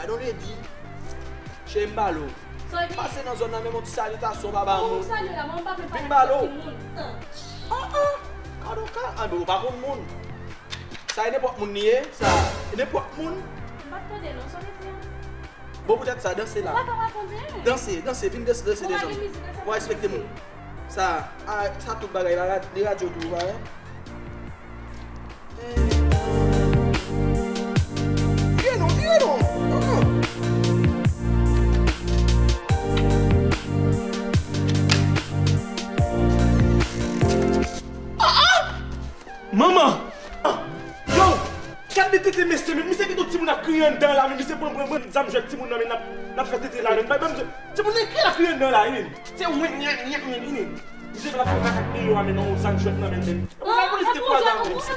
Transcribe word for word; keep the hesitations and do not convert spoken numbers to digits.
I don't ready. Cheri, m ba l ou. Pase nan zòn nan, menm yon ti salitasyon, pa ba moun. Vin ba l ou. Oh, oh. Kado ka. Ah, men ou pa konn moun. Sa e nenpòt moun li ye, sa. E nenpòt moun. Bon, poutèt sa, danse la. Danse, danse, vin danse, danse, danse. Ou respekte moun. Sa, a, sa tout bagay la, li radyo tou, ou pa wè? Vire non, vire non. Ah, ah! Manman! Ah! Yo! Gad de tete mesye, men misye gen yon timoun ap kriye anndan la, men misye pran, pran, pran zam jwèt timoun nan, men n ap, n ap fè tete la, men bay, bay misye. Timoun nan kriye, l ap kriye anndan la, wi, men. Se wen, nyak, nyak, nyak, wi, men. Misye pral fè makak deyò a, men nan yon zam jwèt nan, men, men. Epi la polis te kwaze avè misye.